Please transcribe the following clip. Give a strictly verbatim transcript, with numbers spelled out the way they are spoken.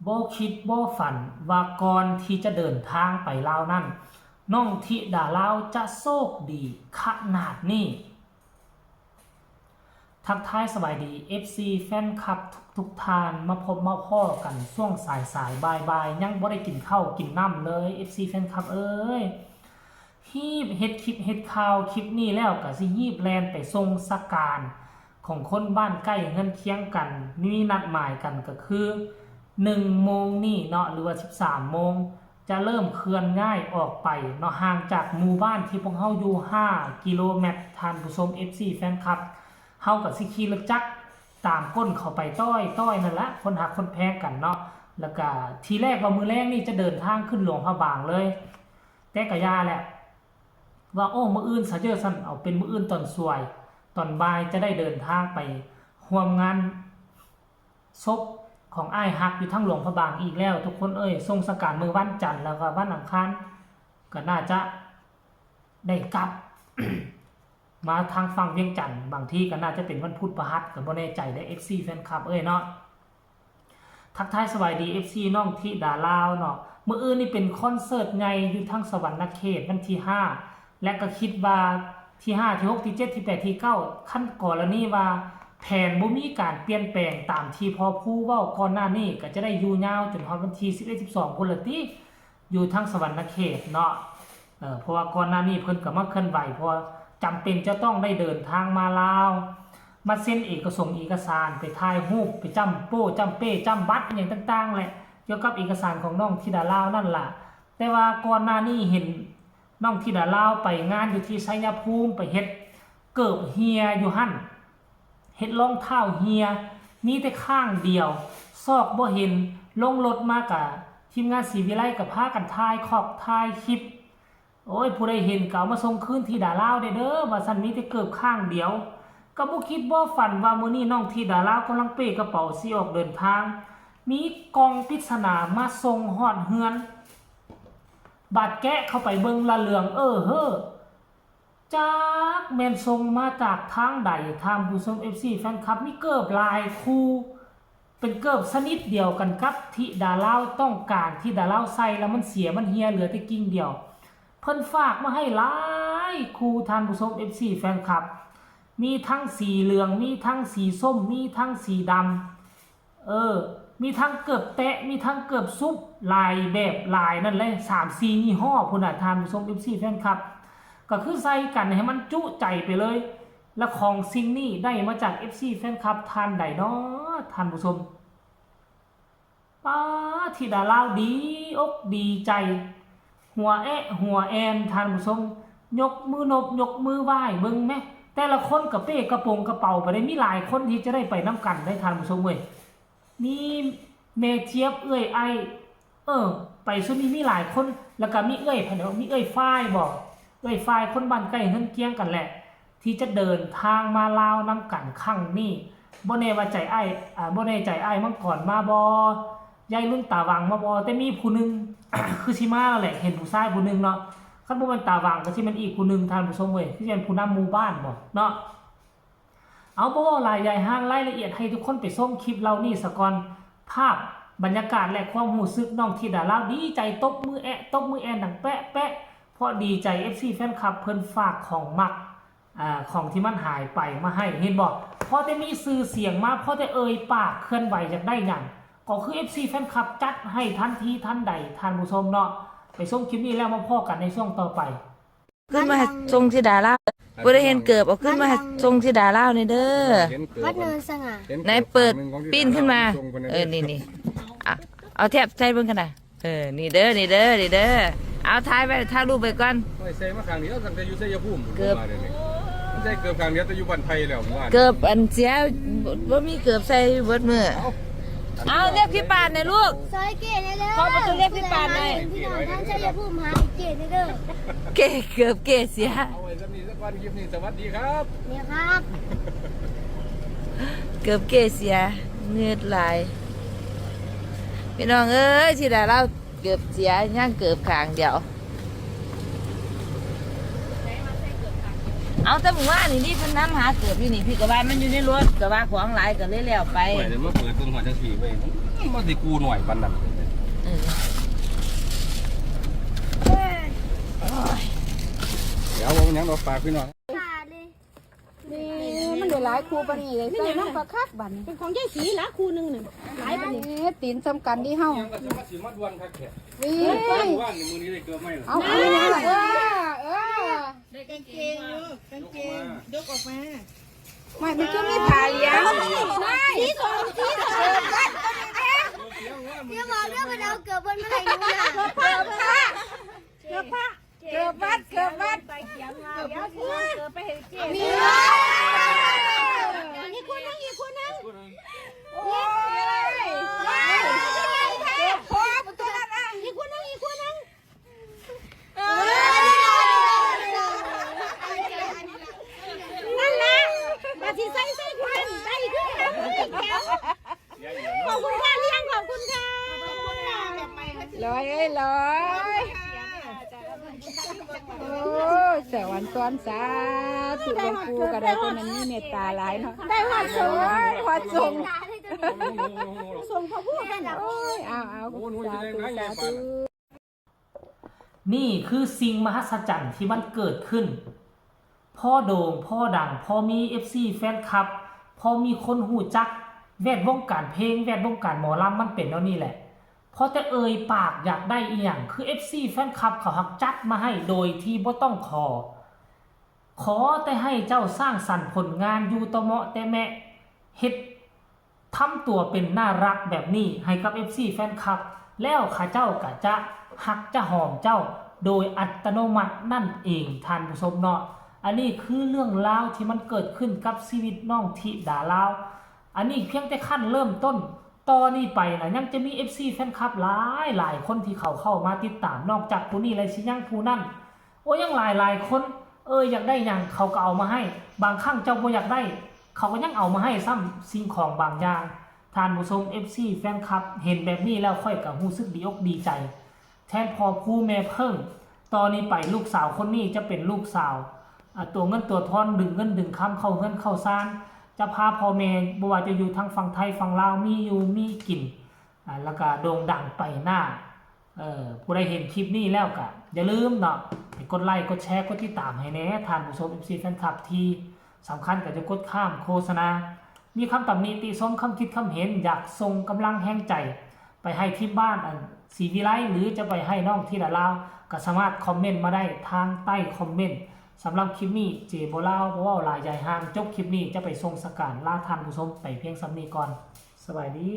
บ่คิดบ่ฝันว่าก่อนที่จะเดินทางไปลาวนั้น น้องธิดาลาวจะโชคดีขนาดนี้ ทักทายสบายดี เอฟซี แฟนคลับทุกๆท่าน มาพบมาพ้อกันช่วงสายๆบ่ายๆ ยังบ่ได้กินข้าวกินน้ำเลย เอฟซี แฟนคลับเอ้ย ฮีบเฮ็ดคลิปเฮ็ดข่าว คลิปนี้แล้วก็สิฮีบแล่นไปส่งสการของคนบ้านใกล้เฮือนเคียงกัน มีนัดหมายกันก็คือหนึ่งโมงนี้เนาะ หรือว่าสิบสามโมง จะเริ่มเคลื่อนย้ายออกไปเนาะ ห่างจากหมู่บ้านที่พวกเฮาอยู่ห้ากิโลเมตร ท่านผู้ชม เอฟซี แฟนคลับ เฮาก็สิขี่รถจักรตามก้นเข้าไปต้อยๆนั่นละ คนฮักคนแพงกันเนาะ แล้วก็ทีแรกว่ามื้อแลงนี่จะเดินทางขึ้นหลวงพระบางเลย แต่ก็อย่าแหละ ว่าโอ้มื้ออื่นซะเด้อ ซั่นเอาเป็นมื้ออื่นตอนสวย ตอนบ่ายจะได้เดินทางไปร่วมงานศพของอ้ายฮักอยู่ทางหลวงพระบางอีกแล้ว ทุกคนเอ้ย ส่งสการมื้อวันจันทร์แล้วก็วันอังคาร ก็น่าจะได้กลับ มาทางฝั่งเวียงจันทน์ บางทีก็น่าจะเป็นวันพุธพฤหัส ก็บ่แน่ใจเด้อ เอฟซี แฟนคลับเอ้ยเนาะ ทักทายสบายดี เอฟซี น้องธิดาลาวเนาะ มื้ออื่นนี่เป็นคอนเสิร์ตใหญ่อยู่ทางสะหวันนะเขต วันที่ห้า และก็คิดว่าที่ห้า ที่หก ที่เจ็ด ที่แปด ที่เก้า คันกรณีว่าแผนบ่มีการเปลี่ยนแปลงตามที่พ่อภูเว้าก่อนหน้านี้ ก็จะได้อยู่ยาวจนฮอดวันที่สิบเอ็ด สิบสองพุ้นละติ อยู่ทางสะหวันนะเขตเนาะ เอ่อ เพราะว่าก่อนหน้านี้เพิ่นก็มาเคลื่อนไหว เพราะว่าจำเป็นจะต้องได้เดินทางมาลาว มาเซ็นเอกสงค์เอกสาร ไปถ่ายรูป ไปจ้ำโป้ จ้ำเป้ จ้ำบัตรอิหยังต่างๆแหละ เกี่ยวกับเอกสารของน้องธิดาลาวนั่นล่ะ แต่ว่าก่อนหน้านี้เห็นน้องธิดาลาวไปงานอยู่ที่ชัยภูมิ ไปเฮ็ดเกิบเหี่ยอยู่หั่น เฮ็ดรองเท้าเหี่ย มีแต่ข้างเดียว ซอกบ่เห็น ลงรถมากะ ทีมงานศรีวิไลก็พากันถ่ายคอกถ่ายคลิป โอ้ย ผู้ใดเห็นก็เอามาส่งคืนธิดาลาวแด่เด้อ ว่าซั่น มีแต่เกิบข้างเดียว ก็บ่คิดบ่ฝันว่ามื้อนี้น้องธิดาลาวกำลังเป้กระเป๋าสิออกเดินทาง มีกล่องปริศนามาส่งฮอดเฮือน บาดแกะเข้าไปเบิ่งละเหลืองเอ้อเฮ้อ จักแม่นส่งมาจากทางใด ท่านผู้ชม เอฟซี แฟนคลับ มีเกิบหลายคู่ เป็นเกิบชนิดเดียวกันกับที่ดาลาวต้องการ ที่ดาลาวใส่แล้วมันเสียมันเหี่ยเหลือแต่กิ่งเดียว เพิ่นฝากมาให้หลายคู่ ท่านผู้ชม เอฟซี แฟนคลับ มีทั้งสีเหลือง มีทั้งสีส้ม มีทั้งสีดำ เออ มีทั้งเกิบแตะ มีทั้งเกิบซุบ หลายแบบหลายนั่นเลย สามสี่ยี่ห้อพุ้นน่ะ ท่านผู้ชม เอฟซี แฟนคลับ ก็คือใส่กันให้มันจุใจไปเลย และของสิ่งนี้ได้มาจาก เอฟซี แฟนคลับ ท่านใดเนาะ ท่านผู้ชม ป๊าด ธิดาลาวดีอกดีใจ หัวแอะหัวแอน ท่านผู้ชม ยกมือนบยกมือไหว้ เบิ่งแหม แต่ละคนกะเป้กระโปรงกระเป๋าไปได้ มีหลายคนที่จะได้ไปนำกันได้ ท่านผู้ชมเว้ย มีแม่เจี๊ยบ เอื้อยไอ้ เออ ไปซุมนี้มีหลายคน แล้วก็มีเอื้อยไผเนาะ มีเอื้อยฝ้ายบ่ เอื้อยฝ้ายคนบ้านใกล้เฮือนเคียงกันแหละ ที่จะเดินทางมาลาวนำกันครั้งนี้ บ่แน่ว่าใจอ้าย อ่า บ่แน่ใจอ้ายมังกรมาบ่ ยายรุ่นตาหว่างมาบ่ แต่มีผู้หนึ่ง คือสิมาแล้วแหละ เห็นผู้ชายผู้หนึ่งเนาะ คันบ่แม่นตาหว่างก็สิแม่นอีกผู้หนึ่ง ท่านผู้ชมเว้ย คือสิแม่นผู้นำหมู่บ้านบ่เนาะ เอา บ่เว้าหลายยายห่าง รายละเอียดให้ทุกคนไปชมคลิปเหล่านี้ซะก่อน ภาพบรรยากาศและความรู้สึกน้องธิดาลาวดีใจ ตบมือแอะ ตบมือแอนดังแปะแปะ เพราะดีใจ เอฟซี แฟนคลับ เพิ่นฝากของมัก อ่า ของที่มันหายไปมาให้ เห็นบ่ พอแต่มีชื่อเสียงมา พอแต่เอ่ยปากเคลื่อนไหวอยากได้หยัง ก็คือ เอฟซี แฟนคลับ จัดให้ทันทีทันใด ท่านผู้ชมเนาะ ไปชมคลิปนี้แล้วมาพ้อกันในช่วงต่อไป ขึ้นมาให้ส่งธิดาลาว ผู้ใดเห็นเกิบเอาขึ้นมาให้ส่งธิดาลาวนี่เด้อ เห็นเกิบ วัดเนินสง่า เห็นเกิบ ไหนเปิด ข้างหนึ่งของธิดาลาว ปิ้นขึ้นมา ส่งไปใน เออ นี่ นี่ อ่ะ เอาแถบใส่เบิ่งกันนะ เออ นี่เด้อ นี่เด้อ นี่เด้อ เอาถ่ายไว้ ถ่ายรูปไว้ก่อน โอ้ย ใส่มาข้างเดียวตั้งแต่อยู่ชัยภูมิ เกิบ ผมว่าเดี๋ยวนี้ มันใส่เกิบข้างเดียวแต่อยู่บ้านไผ่แล้วผมว่า เกิบอันเสีย บ่ บ่มีเกิบใส่เบิดมื้อ เอ้า เอาเรียกพี่ปานหน่อยลูก ซอยเก๋เลยเด้อ ขอประตูเรียกพี่ปานหน่อย พี่น้องทางชัยภูมิหาเก๋เลยเด้อ เก๋ เกิบเก๋เสีย เอาไว้ส่ำนี้ซะก่อน คลิปนี้ สวัสดีครับ เนี่ยครับ เกิบเก๋เสีย เงือดไหล พี่น้องเอ้ย ธิดาลาวเกิบเสีย ยังเกิบข้างเดียว เอาแต่มื้อวานนี่ นี่เพิ่นนำหาเกิบอยู่นี่ พี่ก็ว่ามันอยู่ในรถ ก็ว่าของหลายก็เลยแล้วไป โอ้ย เดี๋ยวมาเปิดเบิ่งฮอดจังซี่เว้ย มัน มันสิกูหน่อยปานนั้น เออ เดี๋ยวว่ามันหยังดอกปากพี่น้อง นี่มันได้หลายคู่ปานนี้เลย ใส่น้ำปลาคักบัดนี้ เป็นของยายศรีละคู่หนึ่งน่ะ หลายปานนี้ นี่ตีนซ้ำกันที่เฮา ยังก็จะมาสิมาด่วนคักแท้ นี่ ว่านี่มื้อนี้ได้เกือบไหมล่ะ เอาเอาเอาเออ เออ ได้กางเกงลูก กางเกง ยกออกมา ไม่ มันคือมีผ้าเหลือง สีสอง สีสอง อย่าบอกเรื่องมันเอาเกือบบนเมื่อไหร่รู้นะ เกือบผ้า เกือบผ้า เกือบวัด เกือบวัด ใส่เขียงมา เดี๋ยวสิเอาเกือบไปให้เจ๊ นี่ อีกคนนึง อีกคนนึง โอ้ย เกือบพอตัวนั้นอ่ะ อีกคนนึง อีกคนนึง เออ นั่นแหละ มาสิใส่ใส่ควัน ได้คือกัน ได้แถว ขอบคุณค่ะ เลี้ยง ขอบคุณค่ะ ร้อยเอ้ยร้อย โอ้ย สวรรค์ซ้อนสาธุ หลวงปู่ก็ได้ คนนั้นมีเมตตาหลายเนาะ ได้ฮอดส่ง โอ้ย ฮอดส่ง ส่งพระพุทธ โอ้ย เอาเอา โอ้หนูจะได้ สาธุ ไง สาธุ นี่คือสิ่งมหัศจรรย์ที่มันเกิดขึ้น พอโด่ง พอดัง พอมี เอฟซี แฟนคลับ พอมีคนฮู้จัก แวดวงการเพลง แวดวงการหมอลำ มันเป็นแนวนี้แหละ พอแต่เอ่ยปากอยากได้อีหยัง คือ เอฟซี แฟนคลับเขาหักจัดมาให้โดยที่บ่ต้องขอ ขอแต่ให้เจ้าสร้างสรรค์ผลงานอยู่ต่อเหมาะแต่แมะ เฮ็ด ทำตัวเป็นน่ารักแบบนี้ให้กับ เอฟซี แฟนคลับ แล้วเขาเจ้าก็จะฮักจะหอมเจ้าโดยอัตโนมัตินั่นเองท่านผู้ชมเนาะ อันนี้คือเรื่องราวที่มันเกิดขึ้นกับชีวิตน้องธิดาลาว อันนี้เพียงแต่ขั้นเริ่มต้น ต่อนี้ไปนะยังจะมี เอฟซี แฟนคลับหลายหลายคนที่เขาเข้ามาติดตาม นอกจากผู้นี้แล้วสิยังผู้นั้น โอ้ยังหลายหลายคน เอออยากได้หยังเขาก็เอามาให้ บางครั้งเจ้าบ่อยากได้ เขาก็ยังเอามาให้ซ้ำ สิ่งของบางอย่าง ท่านผู้ชม เอฟซี แฟนคลับ เห็นแบบนี้แล้วข้อยก็รู้สึกดีอกดีใจ แทนพ่อภูแม่เพิ่ง ต่อนี้ไปลูกสาวคนนี้จะเป็นลูกสาว อ่า ตัวเงินตัวทอง ดึงเงินดึงคำเข้าเฮือนเข้าซาน จะพาพ่อแม่บ่ว่าจะอยู่ทางฝั่งไทยฝั่งลาว มีอยู่มีกิน อ่า แล้วก็โด่งดังไปหน้า เออ ผู้ใดเห็นคลิปนี้แล้วก็อย่าลืมเนาะ ให้กดไลค์ กดแชร์ กดติดตามให้แหน่ ท่านผู้ชม เอฟซี แฟนคลับ ที่สำคัญก็จะกดข้ามโฆษณา มีคำตำหนิติชม คำคิดคำเห็น อยากส่งกำลังแฮงใจ ไปให้ทีมบ้านอันศรีวิไล หรือจะไปให้น้องธิดาลาว ก็สามารถคอมเมนต์มาได้ทางใต้คอมเมนต์ สำหรับคลิปนี้เจบ่ลาวบ่เว้าหลายยายห่าง จบคลิปนี้จะไปส่งสการลาท่านผู้ชมไปเพียงส่ำนี้ก่อน สบายดี